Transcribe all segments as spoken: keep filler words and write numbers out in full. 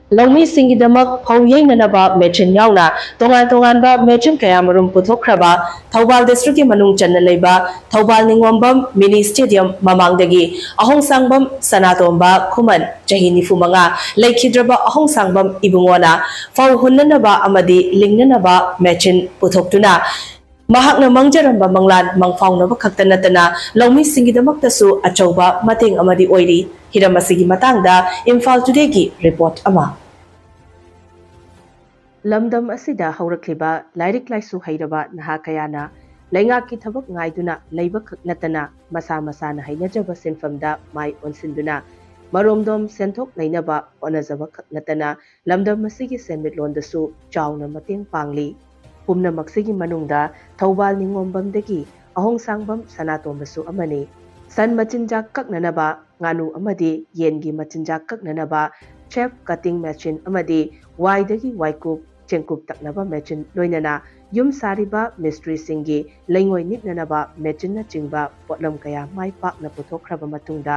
ꯂꯧꯃꯤꯁꯤꯡꯒꯤꯗꯃꯛ ꯐꯧ ꯌꯩꯅꯅꯕ ꯃꯦꯆꯤꯟ ꯌꯥꯎꯅ ꯇꯣꯉꯥꯟ ꯇꯣꯉꯥꯟꯕ ꯃꯦꯆꯤꯟ ꯀꯌꯥꯃꯔꯨꯝ ꯄꯨꯊꯣꯛꯈ꯭ꯔꯕ ꯊꯧꯕꯥꯜ district ꯀꯤ ꯃꯅꯨꯡ ꯆꯟꯅ ꯂꯩꯕ ꯊꯧꯕꯥꯜ ꯅꯤꯉꯣꯝꯕꯝ mini stadium ꯃꯃꯥꯡꯗꯒꯤ ꯑꯍꯣꯡꯁꯥꯡꯕꯝ ꯁꯅꯥꯇꯣꯝꯕ ꯈꯨꯃꯟ, ꯆꯍꯤ ꯅꯤꯐꯨ ꯃꯉꯥ, ꯂꯩꯈꯤꯗ꯭ꯔꯕ ꯑꯍꯣꯡꯁꯥꯡꯕꯝ ꯏꯕꯨꯡꯉꯣꯅ ꯐꯧ ꯍꯨꯟꯅꯅꯕ ꯑꯃꯗꯤ ꯂꯤꯡꯅꯅꯕ ꯃꯦꯆꯤꯟ ꯄꯨꯊꯣꯛꯇꯨꯅ ꯃꯍꯥꯛꯅ ꯃꯪꯖꯔꯝꯕ ꯃꯪꯂꯥꯟ ꯃꯪꯐꯥꯎꯅꯕ ꯈꯛꯇ ꯅꯠꯇꯅ ꯂꯧꯃꯤꯁꯤꯡꯒꯤꯗꯃꯛꯇꯁꯨ ꯑꯆꯧꯕ ꯃꯇꯦꯡ ꯑꯃꯗꯤ ꯑꯣꯏꯔꯤ꯫ ꯍꯤꯔꯝ ꯑꯁꯤꯒꯤ ꯃꯇꯥꯡꯗ ꯏꯝꯐꯥꯜ Today ꯒꯤ report ꯑꯃ꯫ ꯂꯝꯗꯝ ꯑꯁꯤꯗ ꯍꯧꯔꯛꯂꯤꯕ ꯂꯥꯏꯔꯤꯛ ꯂꯥꯏꯁꯨ ꯍꯩꯔꯕ ꯅꯍꯥ ꯀꯌꯥꯅ ꯂꯩꯉꯥꯛꯀꯤ ꯊꯕꯛ ꯉꯥꯏꯗꯨꯅ ꯂꯩꯕꯈꯛ ꯅꯠꯇꯅ ꯃꯁꯥ ꯃꯁꯥꯅ ꯍꯩꯅꯖꯕ ꯁꯤꯟꯐꯝꯗ ꯃꯥꯏ ꯑꯣꯟꯁꯤꯟꯗꯨꯅ ꯃꯔꯣꯝꯗꯣꯝ ꯁꯦꯟꯊꯣꯛ ꯂꯩꯅꯕ ꯍꯣꯠꯅꯖꯕ ꯈꯛ ꯅꯠꯇꯅ ꯂꯝꯗꯝ ꯑꯁꯤꯒꯤ ꯁꯦꯟꯃꯤꯠꯂꯣꯟꯗꯁꯨ ꯆꯥꯎꯅ ꯃꯇꯦꯡ ꯄꯥꯡꯂꯤ꯫ ꯄꯨꯝꯅꯃꯛꯁꯤꯒꯤ ꯃꯅꯨꯡꯗ ꯊꯧꯕꯥꯜ ꯅꯤꯉꯣꯝꯕꯝꯗꯒꯤ ꯑꯍꯣꯡꯁꯥꯡꯕꯝ ꯁꯅꯥꯇꯣꯝꯕꯁꯨ ꯑꯃꯅꯤ꯫ ꯁꯟ ꯃꯆꯤꯟꯖꯥꯛ ꯀꯛꯅꯅꯕ, ꯉꯥꯅꯨ ꯑꯃꯗꯤ ꯌꯦꯟꯒꯤ ꯃꯆꯤꯟꯖꯥꯛ ꯀꯛꯅꯅꯕ chaff cutting machine ꯑꯃꯗꯤ ꯋꯥꯏꯗꯒꯤ ꯋꯥꯏꯀꯨꯞ, ꯆꯦꯡꯀꯨꯞ ꯇꯛꯅꯕ ꯃꯦꯆꯤꯟ, ꯂꯣꯏꯅꯅ ꯌꯨꯝ ꯁꯥꯔꯤꯕ ꯃꯤꯁꯇ꯭ꯔꯤꯁꯤꯡꯒꯤ ꯂꯩꯉꯣꯏ ꯅꯤꯛꯅꯅꯕ ꯃꯦꯆꯤꯟꯅꯆꯤꯡꯕ ꯄꯣꯠꯂꯝ ꯀꯌꯥ ꯃꯥꯏ ꯄꯥꯛꯅ ꯄꯨꯊꯣꯛꯈ꯭ꯔꯕ ꯃꯇꯨꯡꯗ,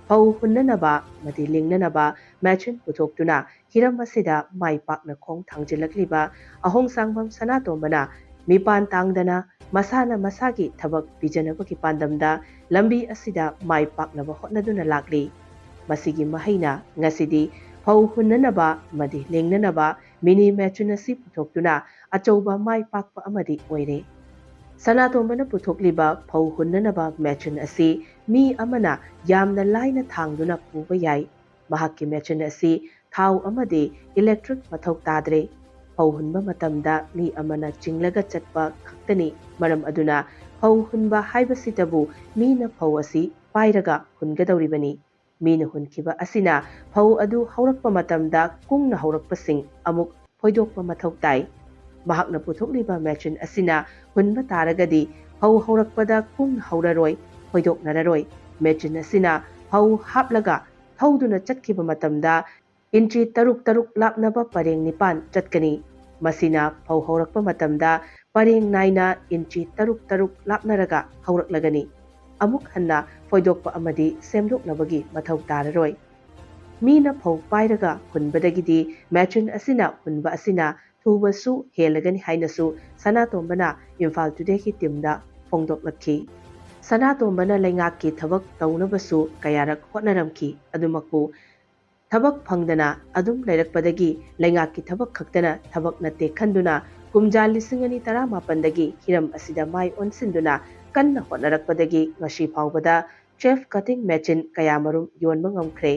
ꯐꯧ ꯍꯨꯟꯅꯅꯕ ꯑꯃꯗꯤ ꯂꯤꯡꯅꯅꯕ ꯃꯦꯆꯤꯟ ꯄꯨꯊꯣꯛꯇꯨꯅ ꯍꯤꯔꯝ ꯑꯁꯤꯗ ꯃꯥꯏ ꯄꯥꯛꯅ ꯈꯣꯡ ꯊꯥꯡꯖꯤꯜꯂꯛꯂꯤꯕ ꯑꯍꯣꯡꯁꯥꯡꯕꯝ ꯁꯅꯥꯇꯣꯝꯕꯅ ꯃꯤꯄꯥꯟ ꯇꯥꯡꯗꯅ ꯃꯁꯥꯅ ꯃꯁꯥꯒꯤ ꯊꯕꯛ ꯄꯤꯖꯅꯕꯒꯤ ꯄꯥꯟꯗꯝꯗ ꯂꯝꯕꯤ ꯑꯁꯤꯗ ꯃꯥꯏ ꯄꯥꯛꯅꯕ ꯍꯣꯠꯅꯗꯨꯅ ꯂꯥꯛꯂꯤ꯫ ꯃꯁꯤꯒꯤ ꯃꯍꯩꯅ ꯉꯁꯤꯗꯤ ꯐꯧ ꯍꯨꯟꯅꯅꯕ ꯑꯃꯗꯤ ꯂꯤꯡꯅꯅꯕ mini machine ꯑꯁꯤ ꯄꯨꯊꯣꯛꯇꯨꯅ ꯑꯆꯧꯕ ꯃꯥꯏ ꯄꯥꯛꯄ ꯑꯃꯗꯤ ꯑꯣꯏꯔꯦ꯫ ꯁꯅꯥꯇꯣꯝꯕꯅ ꯄꯨꯊꯣꯛꯂꯤꯕ ꯐꯧ ꯍꯨꯟꯅꯅꯕ ꯃꯦꯆꯤꯟ ꯑꯁꯤ ꯃꯤ ꯑꯃꯅ ꯌꯥꯝꯅ ꯂꯥꯏꯅ ꯊꯥꯡꯗꯨꯅ ꯄꯨꯕ ꯌꯥꯏ꯫ ꯃꯍꯥꯛꯀꯤ ꯃꯦꯆꯤꯟ ꯑꯁꯤ ꯊꯥꯎ ꯑꯃꯗꯤ electric ꯃꯊꯧ ꯇꯥꯗ꯭ꯔꯦ꯫ ꯐꯧ ꯍꯨꯟꯕ ꯃꯇꯝꯗ ꯃꯤ ꯑꯃꯅ ꯆꯤꯡꯂꯒ ꯆꯠꯄ ꯈꯛꯇꯅꯤ꯫ ꯃꯔꯝ ꯑꯗꯨꯅ ꯐꯧ ꯍꯨꯟꯕ ꯍꯥꯏꯕꯁꯤꯗꯕꯨ ꯃꯤꯅ ꯐꯧ ꯑꯁꯤ ꯄꯥꯏꯔꯒ ꯍꯨꯟꯒꯗꯧꯔꯤꯕꯅꯤ꯫ ꯃꯤꯅ ꯍꯨꯟꯈꯤꯕ ꯑꯁꯤꯅ ꯐꯧ ꯑꯗꯨ ꯍꯧꯔꯛꯄ ꯃꯇꯝꯗ ꯀꯨꯡꯅ ꯍꯧꯔꯛꯄꯁꯤꯡ ꯑꯃꯨꯛ ꯐꯣꯏꯗꯣꯛꯄ ꯃꯊꯧ ꯇꯥꯏ꯫ ꯃꯍꯥꯛꯅ ꯄꯨꯊꯣꯛꯂꯤꯕ ꯃꯦꯆꯤꯟ ꯑꯁꯤꯅ ꯍꯨꯟꯕ ꯇꯥꯔꯒꯗꯤ ꯐꯧ ꯍꯧꯔꯛꯄꯗ ꯀꯨꯡꯅ ꯍꯧꯔꯔꯣꯏ, ꯐꯣꯏꯗꯣꯛꯅꯔꯔꯣꯏ꯫ ꯃꯦꯆꯤꯟ ꯑꯁꯤꯅ ꯐꯧ ꯍꯥꯞꯂꯒ ꯊꯧꯗꯨꯅ ꯆꯠꯈꯤꯕ ꯃꯇꯝꯗ ꯏꯟꯆꯤ ꯇꯔꯨꯛ ꯇꯔꯨꯛ ꯂꯥꯞꯅꯕ ꯄꯔꯦꯡ ꯅꯤꯄꯥꯟ ꯆꯠꯀꯅꯤ꯫ ꯃꯁꯤꯅ ꯐꯧ ꯍꯧꯔꯛꯄ ꯃꯇꯝꯗ ꯄꯔꯦꯡ ꯅꯥꯏꯅ ꯏꯟꯆꯤ ꯇꯔꯨꯛ ꯇꯔꯨꯛ ꯂꯥꯞꯅꯔꯒ ꯍꯧꯔꯛꯂꯒꯅꯤ꯫ ꯑꯃꯨꯛ ꯍꯟꯅ ꯐꯣꯏꯗꯣꯛꯄ ꯑꯃꯗꯤ ꯁꯦꯝꯗꯣꯛꯅꯕꯒꯤ ꯃꯊꯧ ꯇꯥꯔꯔꯣꯏ꯫ ꯃꯤꯅ ꯐꯧ ꯄꯥꯏꯔꯒ ꯍꯨꯟꯕꯗꯒꯤꯗꯤ ꯃꯦꯆꯤꯟ ꯑꯁꯤꯅ ꯍꯨꯟꯕ ꯑꯁꯤꯅ ꯊꯨꯕꯁꯨ ꯍꯦꯜꯂꯒꯅꯤ ꯍꯥꯏꯅꯁꯨ ꯁꯅꯥꯇꯣꯝꯕꯅ ꯏꯝꯐꯥꯜ ꯇꯨꯗꯦꯒꯤ ꯇꯤꯝꯗ ꯐꯣꯡꯗꯣꯛꯂꯛꯈꯤ꯫ ꯁꯅꯥꯇꯣꯝꯕꯅ ꯂꯩꯉꯥꯛꯀꯤ ꯊꯕꯛ ꯇꯧꯅꯕꯁꯨ ꯀꯌꯥꯔꯛ ꯍꯣꯠꯅꯔꯝꯈꯤ꯫ ꯑꯗꯨꯃꯛꯄꯨ ꯊꯕꯛ ꯐꯪꯗꯅ ꯑꯗꯨꯝ ꯂꯩꯔꯛꯄꯗꯒꯤ ꯂꯩꯉꯥꯛꯀꯤ ꯊꯕꯛ ꯈꯛꯇꯅ ꯊꯕꯛ ꯅꯠꯇꯦ ꯈꯟꯗꯨꯅ ꯀꯨꯝꯖꯥ ꯂꯤꯁꯤꯡ ꯑꯅꯤ ꯇꯔꯥꯃꯥꯄꯟꯗꯒꯤ ꯍꯤꯔꯝ ꯑꯁꯤꯗ ꯃꯥꯏ ꯑꯣꯟꯁꯤꯟꯗꯨꯅ ꯀꯟꯅ ꯍꯣꯠꯅꯔꯛꯄꯗꯒꯤ ꯉꯁꯤ ꯐꯥꯎꯕꯗ ꯆꯦꯐ ꯀꯇꯤꯡ ꯃꯦꯆꯤꯟ ꯀꯌꯥꯃꯔꯨꯝ ꯌꯣꯟꯕ ꯉꯝꯈ꯭ꯔꯦ꯫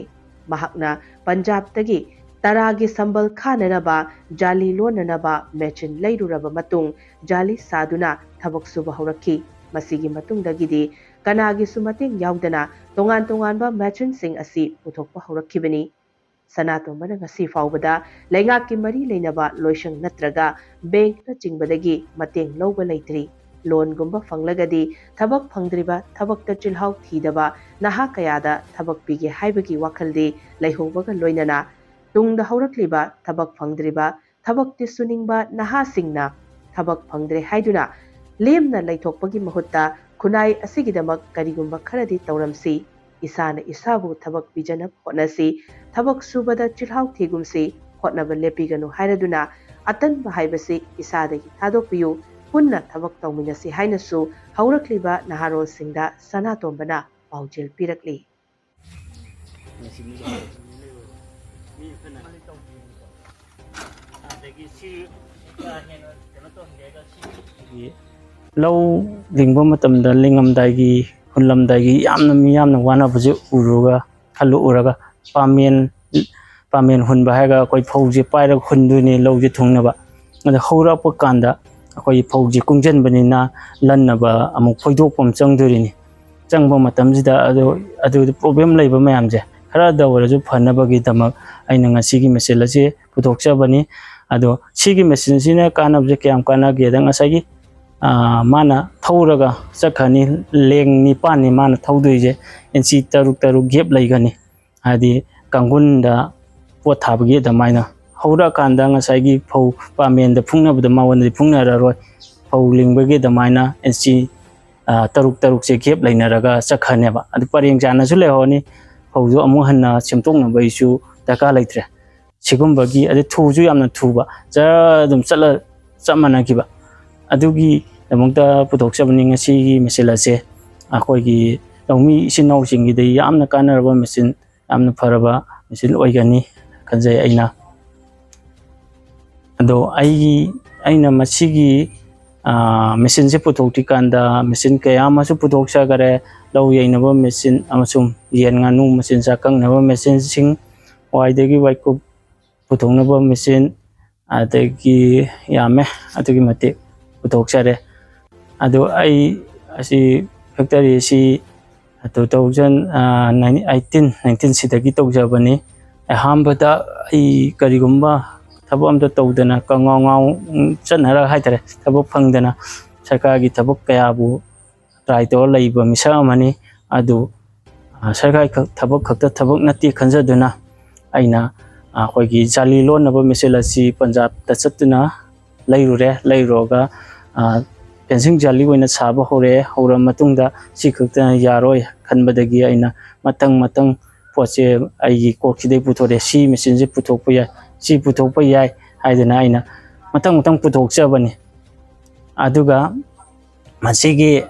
ꯃꯍꯥꯛꯅ ꯄꯟꯖꯥꯕꯇꯒꯤ ꯇꯔꯥꯒꯤ ꯁꯝꯕꯜ ꯈꯥꯅꯅꯕ ꯖꯥꯂꯤ ꯂꯣꯟꯅꯅꯕ ꯃꯦꯆꯤꯟ ꯂꯩꯔꯨꯔꯕ ꯃꯇꯨꯡ ꯖꯥꯂꯤ ꯁꯥꯗꯨꯅ ꯊꯕꯛ ꯁꯨꯕ ꯍꯧꯔꯛꯈꯤ꯫ ꯃꯁꯤꯒꯤ ꯃꯇꯨꯡꯗꯒꯤꯗꯤ ꯀꯅꯥꯒꯤꯁꯨ ꯃꯇꯦꯡ ꯌꯥꯎꯗꯅ ꯇꯣꯉꯥꯟ ꯇꯣꯉꯥꯟꯕ ꯃꯦꯆꯤꯟꯁꯤꯡ ꯑꯁꯤ ꯄꯨꯊꯣꯛꯄ ꯍꯧꯔꯛꯈꯤꯕꯅꯤ꯫ ꯁꯅꯥꯇꯣꯝꯕꯅ ꯉꯁꯤ ꯐꯥꯎꯕꯗ ꯂꯩꯉꯥꯛꯀꯤ ꯃꯔꯤ ꯂꯩꯅꯕ ꯂꯣꯏꯁꯪ ꯅꯠꯇ꯭ꯔꯒ ꯕꯦꯡꯛꯅꯆꯤꯡꯕꯗꯒꯤ ꯃꯇꯦꯡ ꯂꯧꯕ ꯂꯩꯇ꯭ꯔꯤ꯫ ꯂꯣꯟꯒꯨꯝꯕ ꯐꯪꯂꯒꯗꯤ ꯊꯕꯛ ꯐꯪꯗ꯭ꯔꯤꯕ, ꯊꯕꯛꯇ ꯆꯤꯜꯍꯥꯎ ꯊꯤꯗꯕ ꯅꯍꯥ ꯀꯌꯥꯗ ꯊꯕꯛ ꯄꯤꯒꯦ ꯍꯥꯏꯕꯒꯤ ꯋꯥꯈꯜꯗꯤ ꯂꯩꯍꯧꯕꯒ ꯂꯣꯏꯅꯅ ꯇꯨꯡꯗ ꯍꯧꯔꯛꯂꯤꯕ ꯊꯕꯛ ꯐꯪꯗ꯭ꯔꯤꯕ, ꯊꯕꯛꯇꯤ ꯁꯨꯅꯤꯡꯕ ꯅꯍꯥꯁꯤꯡꯅ ꯊꯕꯛ ꯐꯪꯗ꯭ꯔꯦ ꯍꯥꯏꯗꯨꯅ ꯂꯦꯝꯅ ꯂꯩꯊꯣꯛꯄꯒꯤ ꯃꯍꯨꯠꯇ ꯈꯨꯟꯅꯥꯏ ꯑꯁꯤꯒꯤꯗꯃꯛ ꯀꯔꯤꯒꯨꯝꯕ ꯈꯔꯗꯤ ꯇꯧꯔꯝꯁꯤ꯫ ꯏꯁꯥꯅ ꯏꯁꯥꯕꯨ ꯊꯕꯛ ꯄꯤꯖꯅꯕ ꯍꯣꯠꯅꯁꯤ꯫ ꯊꯕꯛ ꯁꯨꯕꯗ ꯆꯤꯜꯍꯥꯎ ꯊꯤꯒꯨꯝꯁꯤ꯫ ꯍꯣꯠꯅꯕ ꯂꯦꯞꯄꯤꯒꯅꯨ ꯍꯥꯏꯔꯗꯨꯅ ꯑꯇꯟꯕ ꯍꯥꯏꯕꯁꯤ ꯏꯁꯥꯗꯒꯤ ꯊꯥꯗꯣꯛꯄꯤꯌꯨ꯫ ꯄꯨꯟꯅ ꯊꯕꯛ ꯇꯧꯃꯤꯟꯅꯁꯤ ꯍꯥꯏꯅꯁꯨ ꯍꯧꯔꯛꯂꯤꯕ ꯅꯍꯥꯔꯣꯜꯁꯤꯡꯗ ꯁꯅꯥꯇꯣꯝꯕꯅ ꯄꯥꯎꯖꯦꯜ ꯄꯤꯔꯛꯂꯤ꯫ ꯑꯗꯒꯤ ꯁꯤ ꯀꯥ ꯍꯦꯟꯅ ꯀꯩꯅꯣ ꯇꯧꯍꯟꯒꯦ ꯍꯥꯏꯔꯒ ꯁꯤ ꯂꯧ ꯂꯤꯡꯕ ꯃꯇꯝꯗ ꯂꯤꯡꯉꯝꯗꯥꯏꯒꯤ, ꯍꯨꯜꯂꯝꯗꯥꯏꯒꯤ ꯌꯥꯝꯅ ꯃꯤꯌꯥꯝꯅ ꯋꯥꯅꯕꯁꯦ ꯎꯔꯨꯔꯒ, ꯈꯜꯂꯨꯔꯒ ꯄꯥꯃꯦꯟ, ꯄꯥꯃꯦꯟ ꯍꯨꯟꯕ ꯍꯥꯏꯔꯒ ꯑꯩꯈꯣꯏ ꯐꯧꯁꯦ ꯄꯥꯏꯔꯒ ꯍꯨꯟꯗꯣꯏꯅꯦ ꯂꯧꯁꯦ ꯊꯨꯡꯅꯕ꯫ ꯑꯗꯣ ꯍꯧꯔꯛꯄ ꯀꯥꯟꯗ ꯑꯩꯈꯣꯏꯒꯤ ꯐꯧꯁꯦ ꯀꯨꯡꯁꯤꯟꯕꯅꯤꯅ ꯂꯟꯅꯕ ꯑꯃꯨꯛ ꯐꯣꯏꯗꯣꯛꯄ ꯑꯃ ꯆꯪꯗꯣꯔꯤꯅꯤ꯫ ꯆꯪꯕ ꯃꯇꯝꯁꯤꯗ ꯑꯗꯨ, ꯑꯗꯨ ꯄ꯭ꯔꯣꯕ꯭ꯂꯦꯝ ꯂꯩꯕ ꯃꯌꯥꯝꯁꯦ ꯈꯔꯗ ꯑꯣꯏꯔꯁꯨ ꯐꯅꯕꯒꯤꯗꯃꯛ ꯑꯩꯅ ꯉꯁꯤꯒꯤ ꯃꯦꯆꯤꯟ ꯑꯁꯤ ꯄꯨꯊꯣꯛꯆꯕꯅꯤ꯫ ꯑꯗꯣ ꯁꯤꯒꯤ ꯃꯦꯆꯤꯟꯁꯤꯅ ꯀꯥꯟꯅꯕꯁꯦ ꯀꯌꯥꯝ ꯀꯥꯟꯅꯒꯦꯗ, ꯉꯁꯥꯏꯒꯤ, ꯑꯥ, ꯃꯥꯅ ꯊꯧꯔꯒ ꯆꯠꯈ꯭ꯔꯅꯤ, ꯂꯦꯡ ꯅꯤꯄꯥꯟꯅꯤ ꯃꯥꯅ ꯊꯧꯗꯣꯏꯁꯦ, ꯏꯟꯆꯤ ꯇꯔꯨꯛ ꯇꯔꯨꯛ ꯒꯦꯞ ꯂꯩꯒꯅꯤ, ꯍꯥꯏꯗꯤ ꯀꯥꯡꯒꯨꯟꯗ ꯄꯣꯠ ꯊꯥꯕꯒꯤ ꯑꯗꯨꯃꯥꯏꯅ ꯍꯧꯔꯛꯑꯀꯥꯟꯗ ꯉꯁꯥꯏꯒꯤ ꯐꯧ ꯄꯥꯃꯦꯟꯗ ꯐꯨꯛꯅꯕꯗ ꯃꯉꯣꯟꯗꯗꯤ ꯐꯨꯛꯅꯔꯔꯣꯏ꯫ ꯐꯧ ꯂꯤꯡꯕꯒꯤ ꯑꯗꯨꯃꯥꯏꯅ ꯏꯟꯆꯤ ꯇꯔꯨꯛ ꯇꯔꯨꯛꯁꯦ ꯒꯦꯞ ꯂꯩꯅꯔꯒ ꯆꯠꯈ꯭ꯔꯅꯦꯕ꯫ ꯑꯗꯨ ꯄꯔꯦꯡ ꯆꯥꯅꯁꯨ ꯂꯩꯍꯧꯔꯅꯤ꯫ ꯐꯧꯗꯣ ꯑꯃꯨꯛ ꯍꯟꯅ ꯁꯦꯝꯗꯣꯛꯅꯕꯒꯤꯁꯨ ꯗꯔꯀꯥꯔ ꯂꯩꯇ꯭ꯔꯦ꯫ ꯁꯤꯒꯨꯝꯕꯒꯤ ꯑꯗꯩ ꯊꯨꯁꯨ ꯌꯥꯝꯅ ꯊꯨꯕ, ꯖꯔ ꯑꯗꯨꯝ ꯆꯠꯂ ꯆꯞ ꯃꯥꯟꯅꯈꯤꯕ꯫ ꯑꯗꯨꯒꯤꯗꯃꯛꯇ ꯄꯨꯊꯣꯛꯆꯕꯅꯤ ꯉꯁꯤꯒꯤ ꯃꯦꯆꯤꯟ ꯑꯁꯦ꯫ ꯑꯩꯈꯣꯏꯒꯤ ꯂꯧꯃꯤ ꯏꯆꯤꯟ ꯏꯅꯥꯎꯁꯤꯡꯒꯤꯗꯤ ꯌꯥꯝꯅ ꯀꯥꯟꯅꯔꯕ ꯃꯦꯆꯤꯟ, ꯌꯥꯝꯅ ꯐꯔꯕ ꯃꯦꯆꯤꯟ ꯑꯣꯏꯒꯅꯤ ꯈꯟꯖꯩ ꯑꯩꯅ꯫ ꯑꯗꯣ ꯑꯩꯒꯤ ꯑꯩꯅ ꯃꯁꯤꯒꯤ ꯃꯦꯆꯤꯟꯁꯦ ꯄꯨꯊꯣꯛꯇ꯭ꯔꯤꯀꯥꯟꯗ ꯃꯦꯆꯤꯟ ꯀꯌꯥ ꯑꯃꯁꯨ ꯄꯨꯊꯣꯛꯆꯈꯔꯦ꯫ ꯂꯧ ꯌꯩꯅꯕ ꯃꯦꯆꯤꯟ ꯑꯃꯁꯨꯡ ꯌꯦꯟ ꯉꯥꯅꯨ ꯃꯆꯤꯟꯖꯥꯛ ꯀꯛꯅꯕ ꯃꯦꯆꯤꯟꯁꯤꯡ, ꯋꯥꯏꯗꯒꯤ ꯋꯥꯏꯀꯨꯞ ꯄꯨꯊꯣꯛꯅꯕ ꯃꯦꯆꯤꯟ, ꯑꯗꯒꯤ ꯌꯥꯝꯃꯦ, ꯑꯗꯨꯛꯀꯤ ꯃꯇꯤꯛ ꯄꯨꯊꯣꯛꯆꯔꯦ꯫ ꯑꯗꯨ ꯑꯩ ꯑꯁꯤ ꯐꯦꯛꯇꯔꯤ ꯑꯁꯤ ꯇꯨ ꯊꯥꯎꯖꯟ ꯑꯩꯠꯇꯤꯟ ꯅꯥꯏꯟꯇꯤꯟ ꯁꯤꯗꯒꯤ ꯇꯧꯖꯕꯅꯤ꯫ ꯑꯍꯥꯟꯕꯗ ꯑꯩ ꯀꯔꯤꯒꯨꯝꯕ ꯊꯕꯛ ꯑꯝꯇ ꯇꯧꯗꯅ ꯀꯉꯥꯎ ꯉꯥꯎ ꯆꯠꯅꯔꯒ ꯍꯥꯏꯇꯥꯔꯦ, ꯊꯕꯛ ꯐꯪꯗꯅ ꯁꯔꯀꯥꯔꯒꯤ ꯊꯕꯛ ꯀꯌꯥꯕꯨ ꯇ꯭ꯔꯥꯏ ꯇꯧꯔ ꯂꯩꯕ ꯃꯤꯁꯛ ꯑꯃꯅꯤ꯫ ꯑꯗꯨ ꯁꯔꯀꯥꯔꯒꯤ ꯊꯕꯛ ꯈꯛꯇ ꯊꯕꯛ ꯅꯠꯇꯦ ꯈꯟꯖꯗꯨꯅ ꯑꯩꯅ ꯑꯩꯈꯣꯏꯒꯤ ꯖꯥꯂꯤ ꯂꯣꯟꯅꯕ ꯃꯦꯆꯤꯟ ꯑꯁꯤ ꯄꯟꯖꯥꯕꯇ ꯆꯠꯇꯨꯅ ꯂꯩꯔꯨꯔꯦ꯫ ꯂꯩꯔꯨꯔꯒ ꯐꯦꯟꯁꯤꯡ ꯖꯥꯂꯤ ꯑꯣꯏꯅ ꯁꯥꯕ ꯍꯧꯔꯛꯑꯦ꯫ ꯍꯧꯔ ꯃꯇꯨꯡꯗ ꯁꯤ ꯈꯛꯇꯅ ꯌꯥꯔꯣꯏ ꯈꯟꯕꯗꯒꯤ ꯑꯩꯅ ꯃꯊꯪ ꯃꯊꯪ ꯄꯣꯠꯁꯦ ꯑꯩꯒꯤ ꯀꯣꯛꯁꯤꯗꯩ ꯄꯨꯊꯣꯔꯛꯑꯦ꯫ ꯁꯤ ꯃꯦꯆꯤꯟꯁꯦ ꯄꯨꯊꯣꯛꯄ ꯌꯥꯏ, ꯁꯤ ꯄꯨꯊꯣꯛꯄ ꯌꯥꯏ ꯍꯥꯏꯗꯅ ꯑꯩꯅ ꯃꯊꯪ ꯃꯊꯪ ꯄꯨꯊꯣꯛꯆꯕꯅꯤ꯫ ꯑꯗꯨꯒ ꯃꯁꯤꯒꯤ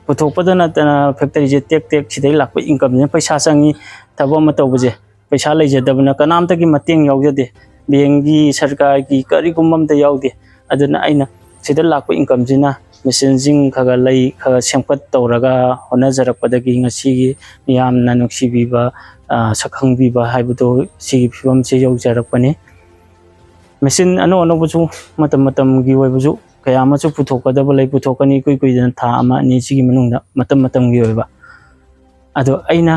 ꯄꯨꯊꯣꯛꯄꯗ ꯅꯠꯇꯅ ꯐꯦꯛꯇꯔꯤꯁꯦ ꯇꯦꯛ ꯇꯦꯛ, ꯁꯤꯗꯩ ꯂꯥꯛꯄ ꯏꯟꯀꯝꯁꯤꯅ ꯄꯩꯁꯥ ꯆꯪꯉꯤ꯫ ꯊꯕꯛ ꯑꯃ ꯇꯧꯕꯁꯦ ꯄꯩꯁꯥ ꯂꯩꯖꯗꯕꯅ ꯀꯅꯥꯝꯇꯒꯤ ꯃꯇꯦꯡ ꯌꯥꯎꯖꯗꯦ, ꯕꯦꯡꯒꯤ, ꯁꯔꯀꯥꯔꯒꯤ ꯀꯔꯤꯒꯨꯝꯕ ꯑꯝꯇ ꯌꯥꯎꯗꯦ꯫ ꯑꯗꯨꯅ ꯑꯩꯅ ꯁꯤꯗ ꯂꯥꯛꯄ ꯏꯟꯀꯝꯁꯤꯅ ꯃꯦꯆꯤꯟꯁꯤꯡ ꯈꯔ ꯈꯔ ꯂꯩ, ꯈꯔ ꯈꯔ ꯁꯦꯝꯒꯠ ꯇꯧꯔꯒ ꯍꯣꯠꯅꯖꯔꯛꯄꯗꯒꯤ ꯉꯁꯤꯒꯤ ꯃꯤꯌꯥꯝꯅ ꯅꯨꯡꯁꯤꯕꯤꯕ, ꯁꯛꯈꯪꯕꯤꯕ ꯍꯥꯏꯕꯗꯣ ꯁꯤꯒꯤ ꯐꯤꯕꯝꯁꯦ ꯌꯧꯖꯔꯛꯄꯅꯤ꯫ ꯃꯦꯆꯤꯟ ꯑꯅꯧ ꯑꯅꯧꯕꯁꯨ ꯃꯇꯝ ꯃꯇꯝꯒꯤ ꯑꯣꯏꯕꯁꯨ ꯀꯌꯥ ꯑꯃꯁꯨ ꯄꯨꯊꯣꯛꯀꯗꯕ ꯂꯩ, ꯄꯨꯊꯣꯛꯀꯅꯤ ꯏꯀꯨꯏ ꯀꯨꯏꯗꯅ, ꯊꯥ ꯑꯃ ꯑꯅꯤ ꯁꯤꯒꯤ ꯃꯅꯨꯡꯗ ꯃꯇꯝ ꯃꯇꯝꯒꯤ ꯑꯣꯏꯕ꯫ ꯑꯗꯣ ꯑꯩꯅ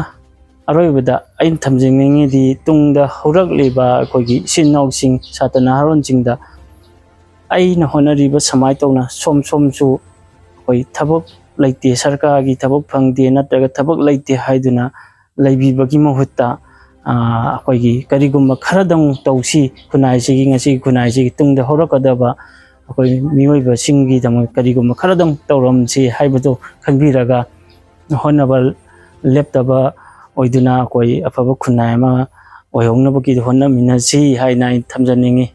ꯑꯔꯣꯏꯕꯗ ꯑꯩꯅ ꯊꯝꯖꯅꯤꯡꯉꯤꯗꯤ ꯇꯨꯡꯗ ꯍꯧꯔꯛꯂꯤꯕ ꯑꯩꯈꯣꯏꯒꯤ ꯏꯆꯤꯟ ꯏꯅꯥꯎꯁꯤꯡ, ꯁꯥꯇ꯭ꯔ ꯅꯍꯥꯔꯣꯟꯁꯤꯡꯗ ꯑꯩꯅ ꯍꯣꯠꯅꯔꯤꯕ ꯁꯨꯃꯥꯏꯅ ꯇꯧꯅ ꯁꯣꯝ ꯁꯣꯝꯁꯨ ꯑꯩꯈꯣꯏ ꯊꯕꯛ ꯂꯩꯇꯦ, ꯁꯔꯀꯥꯔꯒꯤ ꯊꯕꯛ ꯐꯪꯗꯦ ꯅꯠꯇ꯭ꯔꯒ ꯊꯕꯛ ꯂꯩꯇꯦ ꯍꯥꯏꯗꯨꯅ ꯂꯩꯕꯤꯕꯒꯤ ꯃꯍꯨꯠꯇ ꯑꯩꯈꯣꯏꯒꯤ ꯀꯔꯤꯒꯨꯝꯕ ꯈꯔꯗꯪ ꯇꯧꯁꯤ, ꯈꯨꯟꯅꯥꯏꯁꯤꯒꯤ, ꯉꯁꯤꯒꯤ ꯈꯨꯟꯅꯥꯏꯁꯤꯒꯤ ꯇꯨꯡꯗ ꯍꯧꯔꯛꯀꯗꯕ ꯑꯩꯈꯣꯏ ꯃꯤꯑꯣꯏꯕꯁꯤꯡꯒꯤꯗꯃꯛ ꯀꯔꯤꯒꯨꯝꯕ ꯈꯔꯗꯪ ꯇꯧꯔꯝꯁꯤ ꯍꯥꯏꯕꯗꯨ ꯈꯟꯕꯤꯔꯒ ꯍꯣꯠꯅꯕ ꯂꯦꯞꯇꯕ ꯑꯣꯏꯗꯨꯅ ꯑꯩꯈꯣꯏ ꯑꯐꯕ ꯈꯨꯟꯅꯥꯏ ꯑꯃ ꯑꯣꯏꯍꯧꯅꯕꯒꯤ ꯍꯣꯠꯅꯃꯤꯟꯅꯁꯤ ꯍꯥꯏꯅ ꯑꯩ ꯊꯝꯖꯅꯤꯡꯉꯤ꯫